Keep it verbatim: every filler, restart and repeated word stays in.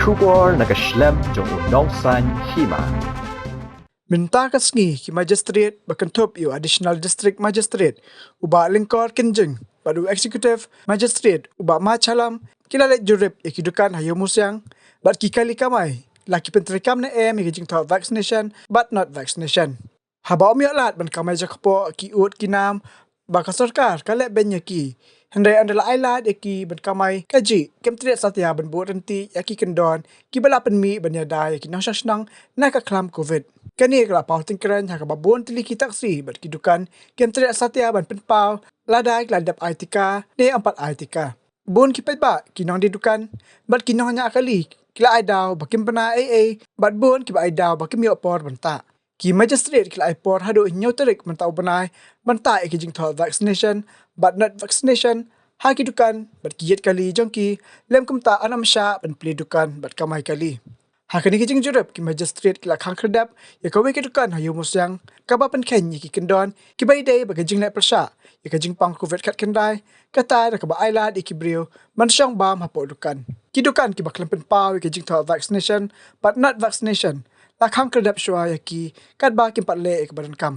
Khubor na ka shlem jong u nongsan hima. Mynta ka sngi ki magistrate ba kynthup ïa u Additional District Magistrate u Bah Lyngkor Kynjing bad u Executive Magistrate u Bah Ma Chalam ki la leit jurip ïa ki dukan ha Ïewmusiang bad ki kali kamai la ki pyntreikam ne em ïa ki jingthoh vaccination bad not vaccination. Haba ym ïoh lad ban kamai jakpoh ki ud ki nam ba ka sorkar ka leh beiñ ïa ki, hynrei ynda la ai lad ïa ki ban kamai kajih kim treh satia ban buh ryntih ïa ki kyndon kiba la pynmih ban ïada ïa ki nongshong shnong na ka khlam Covid. Kane ka la paw tyngkreiñ ha kaba bun tylli ki taksi bad ki dukan kim treh satia ban pynpaw lada ki la dep ai tika ne ym pat ai tika. Bun ki paidbah, ki nongdie dukan bad ki nongñiah kali ki la ai daw ba kim bna ei ei bad bun kiba ai daw ba kim ïoh por ban tah. Ki magistrate ki la ai por haduh hynñiew tarik mynta u bnai ban tah ïa ki jingthoh vaccination bad not vaccination ha ki dukan bad ki ïit kali jong ki, lem kumta yn ym shah ban plie dukan bad kamai kali. Ha kane ka jingjurip ki magistrate ki la khang khyrdep ïa kawei ka dukan ha Ïewmusiang kaba pynkheiñ ïa ki kyndon kiba ïadei bad ka jingleh pyrshah ïa ka jingpang Covid khatkhyndai, kata da kaba ai lad ïa ki briew ban shong bam hapoh dukan. Ki dukan kiba khlem pynpaw ïa ka jingthoh vaccination bad not vaccination la khang khyrdep shuwa ïa ki katba kim pat leh ïa kaba donkam.